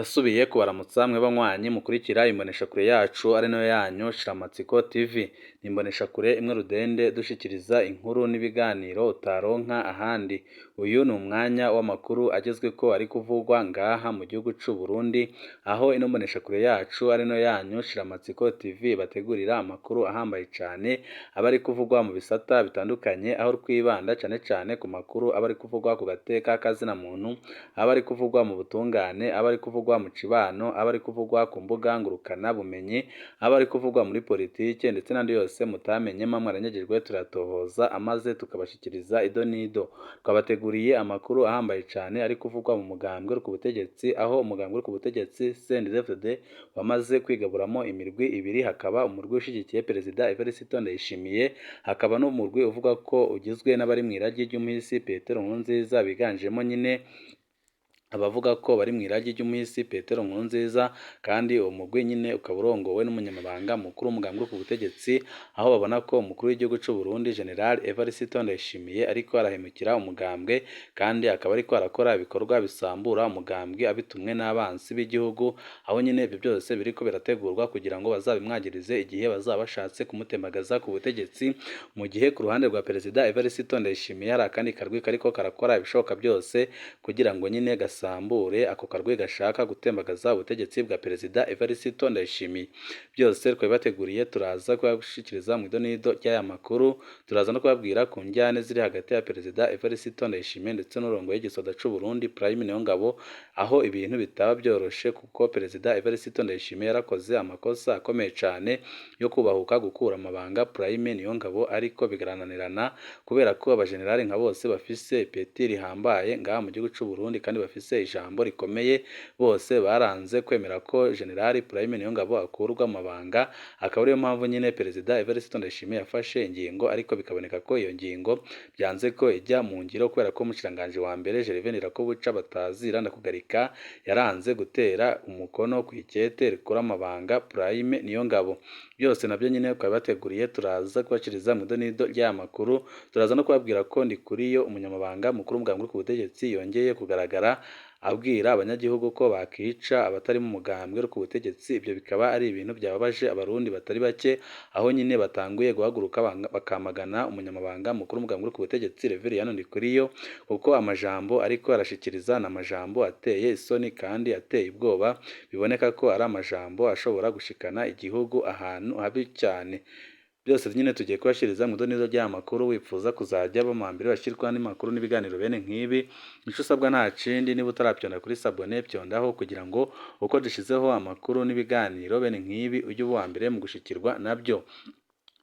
Ndasubiye kubaramutsa mwe banywanyi mukurikira imboneshakure yacu ari nayo yanyu Shiramatsiko TV. Ni imboneshakure imwe rudende dushikiriza inkuru n'ibiganiro utaronka ahandi. Uyu ni umwanya w'amakuru agezweko ari kuvugwa ngaha mu gihugu c'u Burundi, aho ino mboneshakure yacu ari nayo yanyu Shiramatsiko TV bategurira amakuru ahambaye cane aba ari kuvugwa mu bisata bitandukanye, aho twibanda cane cane ku makuru aba ari kuvugwa ku gateka kazina muntu, aba ari kuvugwa mu butungane, aba ari kuvugwa mu cibano, aba ari kuvugwa ku mbuga ngurukana bumenyi, aba ari kuvugwa muri politike ndetse n'andi yose mutamenye mba mwaranyagijwe turatohoza amaze tukabashikiriza ido n'ido. Twabateguriye amakuru ahambaye cane ari kuvugwa mu mugambwe uri ku butegetsi, aho umugambwe uri ku butegetsi CNDD-FDD wamaze kwigaburamo imirwi ibiri, hakaba umurwi ushigikiye Perezida Evariste Ndayishimiye, hakaba n'umurwi uvuga ko ugizwe n'abari mw'iragi ry'umuhisi Petero Nkurunziza biganjemo nyine abavuga ko bari mw'iragi ry'umuhisi Petero Nkurunziza, kandi uwo mugwi nyine ukaba urongowe n'umunyamabanga mukuru w'umugambwe uri ku butegetsi, aho babona ko umukuru w'igihugu c'u Burundi General Evariste Ndayishimiye ariko arahemukira umugambwe, kandi akaba ariko arakora ibikorwa bisambura umugambwe abitumwe n'abansi b'igihugu, aho nyine ibyo byose biriko birategurwa kugira ngo bazabimwagirize igihe bazaba bashatse kumutemagaza ku butegetsi, mu gihe ku ruhande rwa Perezida Evariste Ndayishimiye hari akandi karwi kariko karakora ibishoboka byose kugira ngo nyine gasambure ako karwi gashaka gutembagaza ubutegetsi bwa Perezida Evariste Ndayishimiye. Byose twabibateguriye turaza kubashikiriza mu idonido ry'aya makuru, turaza no kubabwira ku njyane ziri hagati ya Perezida Evariste Ndayishimiye ndetse n'urongoye igisoda c'u Burundi Prime Niyongabo, aho ibintu bitaba byoroshe kuko Perezida Evariste Ndayishimiye yarakoze amakosa akomeye cane yo kubahuka gukura amabanga Prime Niyongabo, ariko bigarananirana kubera ko abajenerali nka bose bafise ipeti rihambaye ngaha mu gihugu c'u Burundi kandi bafise ijambo rikomeye, bose baranze kwemera ko General Prime Niyongabo akurwa mu mabanga, akaba ariyo mpamvu nyine Perezida Evariste Ndayishimiye yafashe ingingo, ariko bikaboneka ko iyo ngingo byanze ko ijya mu ngiro kubera ko umushikiranganji wa mbere Gervais Ndirakobuca batazira ndakugarika yaranze gutera umukono ku ikete rikura amabanga Prime Niyongabo. Byose nabyo nyine twabibateguriye turaza kubashikiriza mu idonido ry'aya makuru, turaza no kubabwira ko Ndikuriyo umunyamabanga mukuru w'umugambwe uri ku butegetsi yongeye kugaragara abwira abanyagihugu ko bakica abatari mu mugambwe uri ku butegetsi, ibyo bikaba ari ibintu byababaje abarundi batari bake, aho nyine batanguye guhaguruka bakamagana umunyamabanga mukuru w'umugambwe uri ku butegetsi Reverien Ndikuriyo, kuko amajambo ariko arashikiriza ni amajambo ateye isoni kandi ateye ubwoba, biboneka ko ari amajambo ashobora gushikana igihugu ahantu habi cyane. Byose nyine tugiye kubashiriza mu idonido ry'aya makuru, wifuza kuzajya uba mu mbere bashyirwa n'amakuru n'ibiganiro bene nk'ibi, ico usabwa nta kindi niba utaravyonda kuri s'abonner vyondaho kugira ngo uko dushizeho amakuru n'ibiganiro bene nk'ibi ujye uba uwa mbere mu gushikirwa nabyo.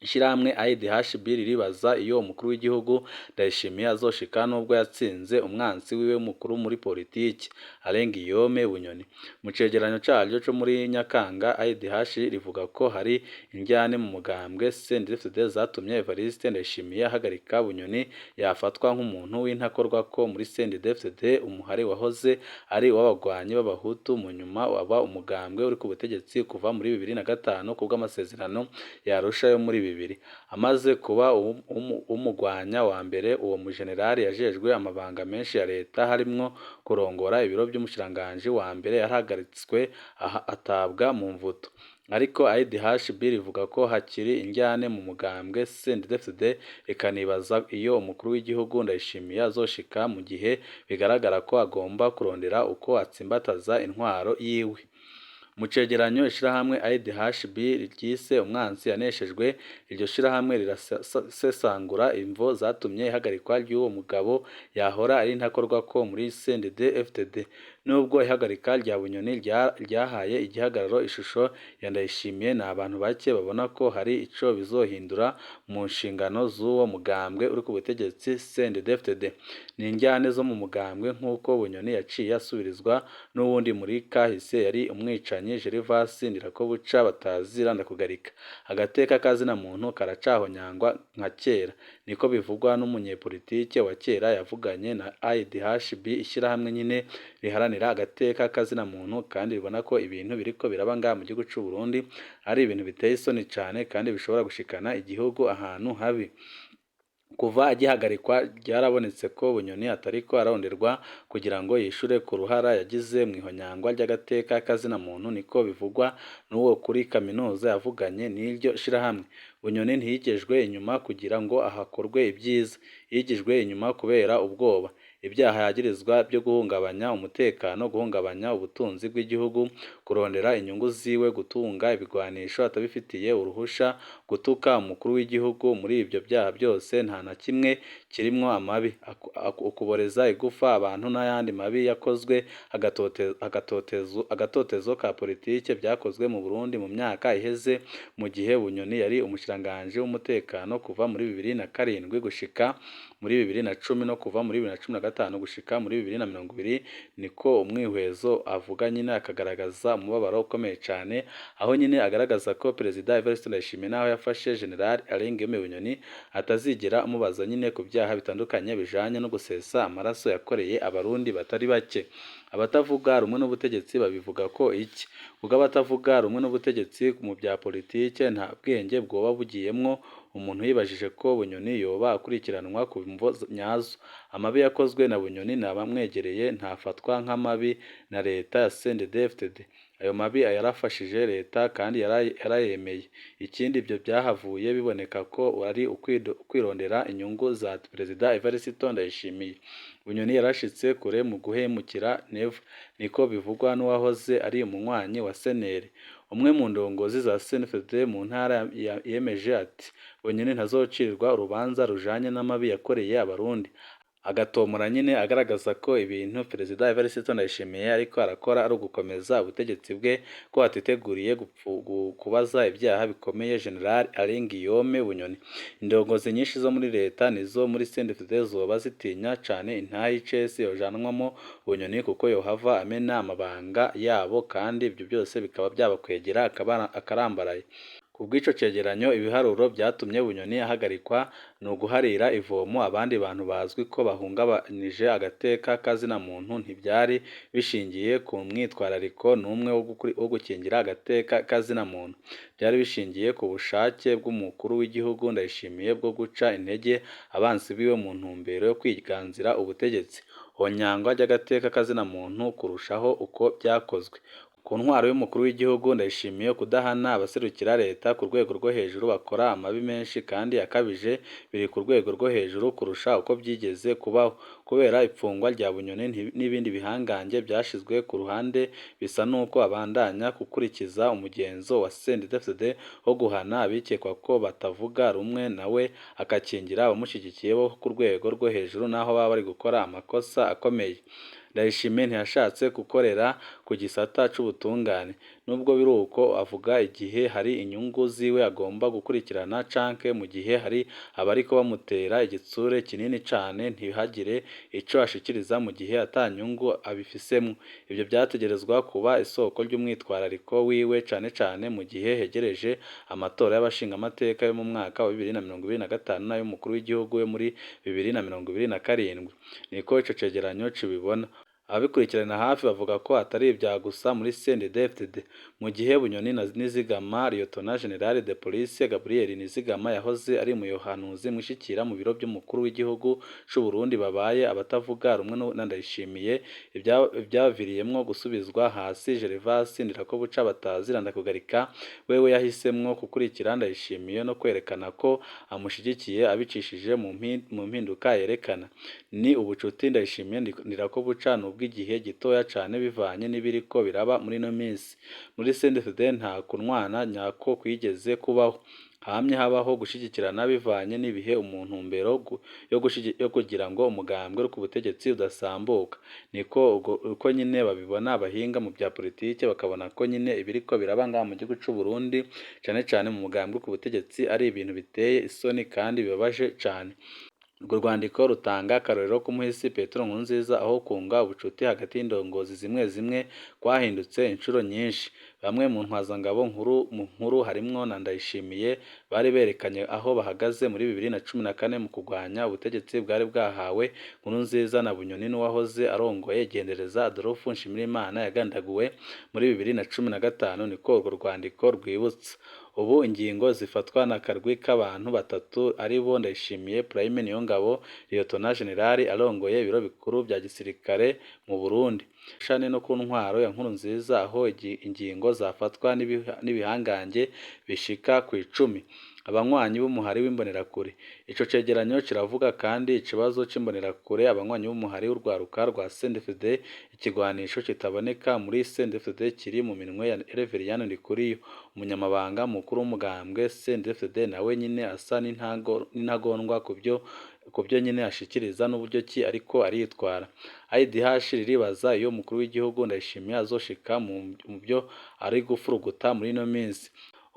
Ishirahamwe IDHB riribaza iyo umukuru w'igihugu Ndayishimiye azoshika nubwo yatsinze umwansi wiwe mukuru muri politiki Alain Guillaume Bunyoni. Mu cegeranyo caryo co muri Nyakanga, IDH rivuga ko hari indyane mu mugambwe CNDD-FDD zatumye Evariste Ndayishimiye ahagarika Bunyoni yafatwa nk'umuntu w'intakorwako muri CNDD-FDD, umuhari wahoze ari uw'abagwanyi b'abahutu mu nyuma waba umugambwe uri ku butegetsi kuva muri 2005 kubw'amasezerano ya Arusha yo muri 2000. Amaze kuba umugwanya wa mbere, uwo mujenerali yajejwe amabanga menshi ya leta harimwo kurongora ibiro vy'umushikiranganji wa mbere, yarahagaritswe atabwa mu mvuto. Ariko IDHB rivuga ko hakiri indyane mu mugambwe CNDD-FDD, rikanibaza iyo umukuru w'igihugu Ndayishimiye azoshika mu gihe bigaragara ko agomba kurondera uko atsimbataza intwaro yiwe. Mu cegeranyo ishirahamwe IDHB ryise umwansi yaneshejwe, iryo shirahamwe rirasesangura imvo zatumye ihagarikwa ry'uwo mugabo yahora ari intakorwako muri CNDD-FDD. Nubwo ihagarika rya Bunyoni ryahaye igihagararo ishusho ya Ndayishimiye, ni abantu bake babona ko hari ico bizohindura mu nshingano z'uwo mugambwe uri ku butegetsi CNDD-FDD. Ni indyane zo mu mugambwe nk'uko Bunyoni yaciye asubirizwa n'uwundi muri kahise yari umwicanyi Gervas Ndirakobuca batazira ndakugarika. Agateka kazina muntu karacahonyangwa nka kera, niko bivugwa n'umunyepolitike wa kera yavuganye na IDHB, ishirahamwe nyine riharanira agateka kazina muntu kandi ribona ko ibintu biriko biraba ngaha mu gihugu c'u Burundi ari ibintu biteye isoni cane kandi bishobora gushikana igihugu ahantu habi. Kuva agihagarikwa byarabonetse ko Bunyoni atariko aronderwa kugira ngo yishure ku ruhara yagize mw'ihonyangwa ry'agateka kazina muntu, niko bivugwa n'uwo kuri kaminuza yavuganye n'iryo shirahamwe. Bunyoni ntiyigejwe inyuma kugira ngo hakorwe ibyiza, yigijwe inyuma kubera ubwoba. Ibyaha yagirizwa byo guhungabanya umutekano, guhungabanya ubutunzi bw'igihugu, kurondera inyungu ziwe, gutunga ibigwanisho atabifitiye uruhusha, gutuka umukuru w'igihugu. Muri ivyo vyaha byose nta na kimwe kirimwo amabi, ukuboreza igufa abantu n'ayandi mabi yakozwe, agatotezo ka politike vyakozwe mu Burundi mu myaka iheze, mu gihe Bunyoni yari umushikiranganji w'umutekano kuva muri 2007 gushika muri 2010 no kuva muri 2015 gushika muri 2020, niko umwihwezo avuga nyine, akagaragaza umubabaro ukomeye cane, aho nyine agaragaza ko Perezida Evariste Ndayishimiye naho yafashe General Alain Guillaume Bunyoni atazigera amubaza nyine ku byaha bitandukanye bijanye no gusesa amaraso yakoreye abarundi batari bake. Abatavuga rumwe n'ubutegetsi babivuga ko iki? Ubwo abatavuga rumwe n'ubutegetsi mu bya politike nta bwenge bwoba bugiyemwo, umuntu yibajije ko Bunyoni yoba akurikiranwa ku mvo nyazo. Amabi yakozwe na Bunyoni n'abamwegereye ntafatwa nk'amabi na leta ya CNDD-FDD. Ayo mabi yarafashije leta kandi yarayemeye. Ikindi ibyo byahavuye biboneka ko ari ukwirondera inyungu za Perezida Evariste Ndayishimiye. Bunyoni yarashitse kure mu guhemukira Neva, niko bivugwa n'uwahoze ari umunywanyi wa CNL. Umwe mu ndongozi za CNDD mu ntara yemeje ati: "Bunyoni ntazocirwa urubanza rujanye n'amabi yakoreye abarundi." Agatomora nyine agaragaza ko ibintu Perezida Evariste Ndayishimiye ariko arakora ari ugukomeza ubutegetsi bwe, ko atiteguriye kubaza ibyaha bikomeye General Alain Guillaume Bunyoni. Indongozi nyinshi zo muri leta nizo muri CNDD zoba zitinya cane intahe y'icese yojanwamo Bunyoni, kuko yohava amena amabanga yabo, kandi ibyo byose bikaba byabakwegera akarambaraye. Kubw'ico cegeranyo, ibiharuro vyatumye Bunyoni ahagarikwa ni uguharira ivomo abandi bantu bazwi ko bahungabanije agateka kazina muntu, ntivyari bishingiye ku mwitwarariko n'umwe wo gukingira agateka kazina muntu. Byari bishingiye ku bushake bw'umukuru w'igihugu Ndayishimiye bwo guca intege abansi biwe mu ntumbero yo kwiganzira ubutegetsi. Honyangwa ry'agateka kazina muntu kurushaho uko vyakozwe ku ntwaro y'umukuru w'igihugu Ndayishimiye, kudahana abaserukira leta ku rwego rwo hejuru bakora amabi menshi kandi akabije, biri ku rwego rwo hejuru kurusha uko byigeze kubaho. Kubera ifungwa rya Bunyoni n'ibindi bihangange byashizwe ku ruhande, bisa n'uko abandanya gukurikiza umugenzo wa CNDD-FDD wo guhana abikekwa ko batavuga rumwe nawe, akakingira abamushigikiye bo ku rwego rwo hejuru naho baba bari gukora amakosa akomeye. Ndayishimiye ntiyashatse gukorera ku gisata c'ubutungane. Nubwo biruko, avuga igihe hari inyungu ziwe agomba gukurikirana canke mu gihe hari abariko bamutera igitsure kinini cane, ntihagire ico ashikiriza mu gihe ata nyungu abifisemwo. Ivyo vyategerezwa kuba isoko ry'umwitwarariko wiwe, cane cane mu gihe hegereje amatora y'abashingamateka yo mu mwaka wa 2025 n'ay'umukuru w'igihugu yo muri 2027. Niko ico cegeranyo cibibona. Ababikurikirana hafi bavuga ko atari ibya gusa muri CNDD-FDD. Mu gihe Bunyoni na Nizigama, Lieutenant General de Police Gabriel Nizigama yahoze ari umuyohanuzi mwishikira mu biro by'umukuru w'igihugu c'u Burundi, babaye abatavuga rumwe na Ndayishimiye, ibyaviriyemwo gusubizwa hasi Gervas Ndirakobuca batazira Ndakugarika, wewe yahisemwo gukurikira Ndayishimiye no kwerekana ko amushigikiye abicishije mu mpinduka yerekana. Ni ubucuti Ndayishimiye Ndirakobuca nubw'igihe gitoya cane bivanye n'ibiriko biraba muri ino minsi. Muri CNDD-FDD nta kunwana nyako kwigeze kubaho. Hamye habaho gushigikirana bivanye n'ibihe mu ntumbero yo kugira ngo umugambwe uri ku butegetsi udasambuka. Niko uko nyine babibona abahinga mu bya politike, bakabona ko nyine ibiriko biraba ngaha mu gihugu c'u Burundi, cane cane mu mugambwe uri ku butegetsi, ari ibintu biteye isoni kandi bibabaje cane. Urwo rwandiko rutanga akarorero k'umuhisi Petero Nkurunziza, aho kunga ubucuti hagati y'indongozi zimwe zimwe kwahindutse inshuro nyinshi. Bamwe mu ntwazangabo nkuru harimwo na Ndayishimiye bari berekanye aho bahagaze muri 2014 mu kurwanya ubutegetsi bwari bwahawe Nkurunziza na Bunyoni n'uwahoze arongoye Igendereza Adolphe Nshimirimana yagandaguwe muri 2015, niko urwo rwandiko rwibutsa. Ubu ingingo zifatwa n'akarwi k'abantu batatu aribo Ndayishimiye Prime Niyongabo, Liyetona Jenerali arongoye ibiro bikuru vya gisirikare mu Burundi. Shane no ku ntwaro ya Nkurunziza aho ingingo zafatwa n'ibihangange bishika ku 10. Abanywanyi b'umuhari w'imbonerakure. Ico cegeranyo kiravuga kandi ikibazo c'imbonerakure, abanywanyi b'umuhari w'urwaruka rwa CNDD-FDD, ikigwanisho kitaboneka muri CNDD-FDD kiri mu minwe ya Reverien Ndikuriyo, umunyamabanga mukuru w'umugambwe CNDD-FDD, nawe nyine asa n'intagondwa kubyo nyine ashikiriza n'uburyo ki ariko aritwara. IDH riribaza iyo umukuru w'igihugu Ndayishimiye azoshika mu byo ari gufuruguta muri ino minsi.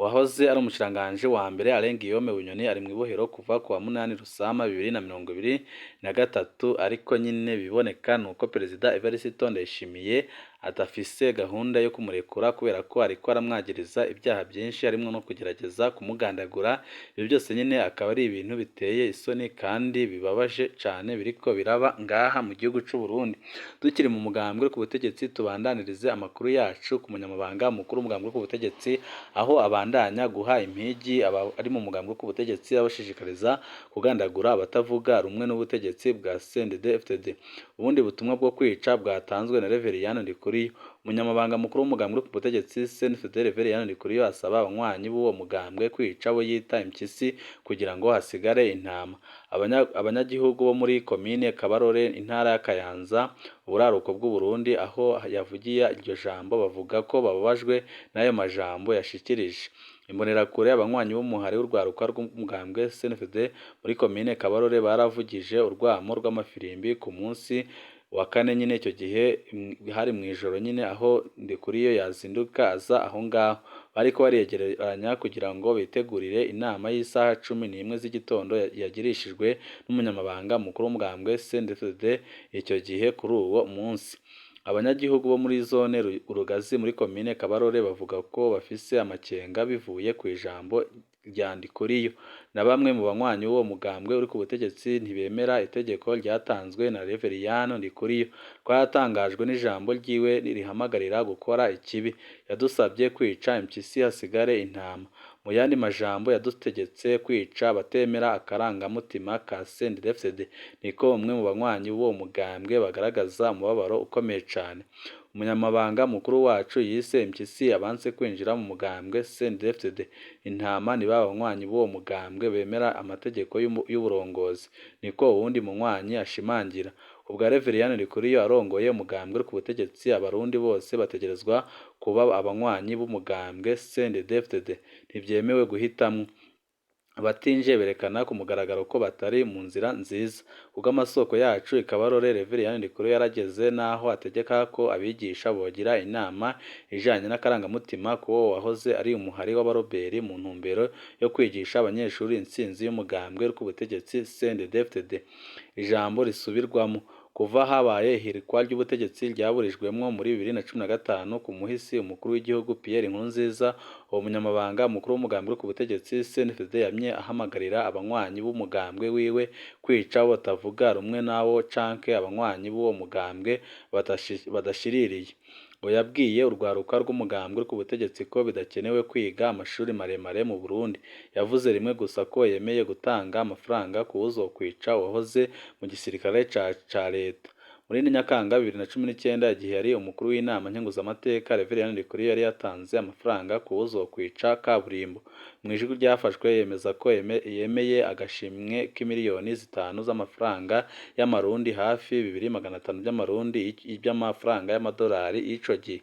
Uwahoze ari umushikiranganji wa mbere Alain Guillaume Bunyoni ari mw'ibohero kuva ku wa 8 Rusama 2023, ariko nyine biboneka nuko Perezida Evariste Ndayishimiye adafise gahunda yo kumurekura kubera ko ariko aramwagiriza ibyaha byinshi harimo no kugerageza kumugandagura. Ibyo byose nyine akaba ari ibintu biteye isoni kandi bibabaje cane biriko biraba ngaha mu gihugu c'u Burundi. Tukiri mu mugambwe ku butegetsi, tubandanirize amakuru yacu ku munyamabanga mukuru w'umugambwe ku butegetsi, aho abandanya guha impigi ari mu mugambwe ku butegetsi abashishikariza kugandagura abatavuga rumwe n'ubutegetsi bwa CNDD-FDD. Ubundi butumwa bwo kwica bwatanzwe na Reverien Ndikuriyo, umunyamabanga mukuru w'umugambwe ku butegetsi CNDD-FDD. Reverien Ndikuriyo asaba abanywanyi b'uwo mugambwe kwica abo yita impyisi kugira ngo hasigare intama. Abanyagihugu bo muri komine Kabarore, intara ya Kayanza, uburaruko bw'u Burundi, aho yavugiye iryo jambo, bavuga ko bababajwe n'ayo majambo yashikirije. Imbonerakure, abanywanyi b'umuhari w'urwaruka rw'umugambwe CNDD-FDD muri komine Kabarore, baravugije urwamo rw'amafirimbi ku munsi wa kane nyine, icyo gihe hari mu ijoro nyine, aho Ndikuriyo yazinduka aza aho ngaho. Bariko bariyegeranya kugira ngo bitegurire inama y'isaha 11 z'igitondo yagirishijwe n'umunyamabanga mukuru w'umugambwe CNDD-FDD icyo gihe kuri uwo munsi. Abanyagihugu bo muri zone Rugazi muri komine Kabarore bavuga ko bafise amakenga bivuye ku ijambo rya Ndikuriyo. Na bamwe mu banywanyi b'uwo mugambwe uri ku butegetsi ntibemera itegeko ryatanzwe na Reverien Ndikuriyo. Twaratangajwe n'ijambo ryiwe rihamagarira gukora ikibi. Yadusabye kwica impyisi hasigare intama. Mu yandi majambo yadutegetse kwica abatemera akarangamutima ka CNDD-FDD, niko umwe mu banywanyi b'uwo mugambwe bagaragaza umubabaro ukomeye cane. Umunyamabanga mukuru wacu yise impyisi abanse kwinjira mu mugambwe CNDD-FDD. Intama ni ba banywanyi b'uwo mugambwe bemera amategeko y'uburongozi, niko uwundi munywanyi ashimangira. Kubwa Reverien Ndikuriyo arongoye umugambwe uri ku butegetsi, abarundi bose bategerezwa kuba abanywanyi b'umugambwe CNDD-FDD, ntivyemewe guhitamwo. Abatinjiye berekana ku mugaragaro ko batari mu nzira nziza. Kubw'amasoko yacu i Kabarore, Reverien Ndikuriyo yarageze n'aho ategeka ko abigisha bogira inama ijanye n'akarangamutima k'uwo wahoze ari umuhari w'abaroberi mu ntumbero yo kwigisha abanyeshuri intsinzi y'umugambwe uri ku butegetsi CNDD-FDD. Ijambo risubirwamo. Kuva habaye ihirikwa ry'ubutegetsi ryaburijwemwo muri 2015 ku muhisi umukuru w'igihugu Pierre Nkurunziza, uwo munyamabanga mukuru w'umugambwe uri ku butegetsi CNDD-FDD yamye ahamagarira abanywanyi b'umugambwe wiwe kwica abo batavuga rumwe nawo canke abanywanyi b'uwo mugambwe badashiririye. Ngo yabwiye urwaruka rw'umugambwe uri ku butegetsi ko bidakenewe kwiga amashuri maremare mu Burundi. Yavuze rimwe gusa ko yemeye gutanga amafaranga ku wuzokwica uwahoze mu gisirikare ca leta. Muri Nyakanga 2019, igihe yari umukuru w'inama nkenguzamateka, Reverien Ndikuriyo yari yatanze amafaranga ku wuzokwica kaburimbo. Mu ijwi ryafashwe yemeza ko yemeye agashimwe k'imiliyoni 5 z'amafaranga y'amarundi, hafi 2,500 by'amarundi by'amafaranga y'amadolari y'ico gihe.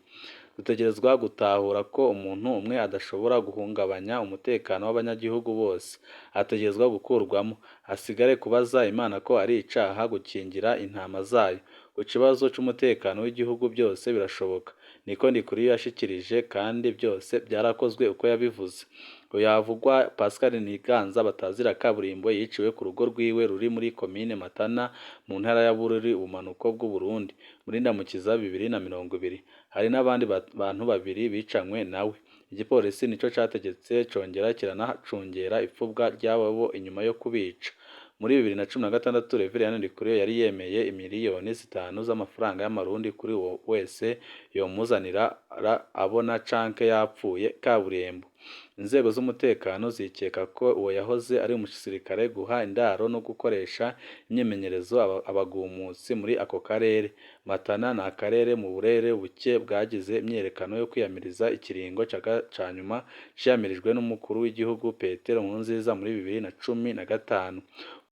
Dutegerezwa gutahura ko umuntu umwe adashobora guhungabanya umutekano w'abanyagihugu bose, ategerezwa gukurwamo. Hasigare kubaza Imana ko ari icaha gukingira intama zayo. Ku kibazo c'umutekano w'igihugu byose birashoboka, niko Ndikuriyo yashikirije, kandi byose byarakozwe uko yabivuze. Yavugwa Pascal Ntiganza batazira kaburimbo yiciwe ku rugo rwiwe ruri muri komine Matana mu ntara ya Bururi, ubumanuko bw'u Burundi, muri Ndamukiza 2020. Hari n'abandi bantu babiri bicanywe nawe. Igipolisi nico categetse congera kiranacungera ipfubwa ry'abo inyuma yo kubica. Muri 2016 Reverien Ndikuriyo yari yemeye imiliyoni 5 z'amafaranga y'amarundi kuri uwo wese yomuzanira kurara abona canke yapfuye kaburembo. Inzego z'umutekano zikeka ko uwo yahoze ari umusirikare guha indaro no gukoresha imyimenyerezo abagumutsi muri ako karere. Matana ni akarere mu burere buke bwagize imyiyerekano yo kwiyamiriza ikiringo ca nyuma ciyamirijwe n'umukuru w'igihugu Petero Nkurunziza muri 2015.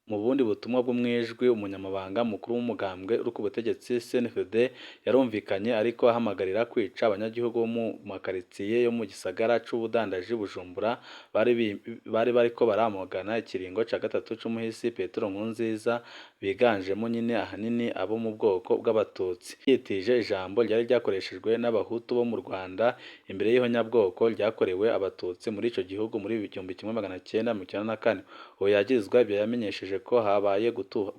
Mu bundi butumwa bwo mw'ijwi, umunyamabanga mukuru w'umugambwe uri ku butegetsi CNDD yarumvikanye ariko ahamagarira kwica abanyagihugu bo mu makaritsiye yo mu gisagara c'ubudandaji Bujumbura bari bariko baramagana ikiringo ca gatatu c'umuhisi Petero Nkurunziza, biganjemo nyine ahanini abo mu bwoko bw'Abatutsi. Yitije ijambo ryari ryakoreshejwe n'Abahutu bo mu Rwanda imbere y'ihonyabwoko ryakorewe Abatutsi muri ico gihugu muri 1994. Uwo yagirizwa ivyo yamenyesheje ko habaye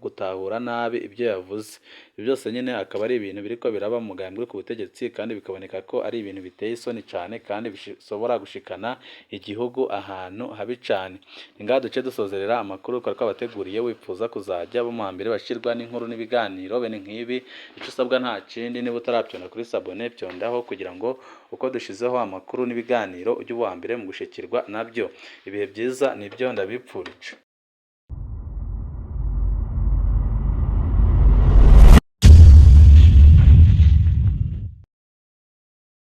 gutahura nabi ibyo yavuze. Ibyo byose nyine akaba ari ibintu biriko biraba mu mugambwe uri ku butegetsi, kandi bikaboneka ko ari ibintu biteye isoni cane kandi bishobora gushikana igihugu ahantu habi cane. Ni ngaha duce dusozerera amakuru twari twabateguriye. Wipfuza kuzajya bo mu hambere bashirwa n'inkuru n'ibiganiro bene nk'ibi, ico usabwa nta kindi, niba utaravyonda kuri s'abonner, vyondaho kugira ngo uko dushizeho amakuru n'ibiganiro ujye uba uwa mbere mu gushikirwa nabyo. Ibihe byiza nibyo ndabipfurije.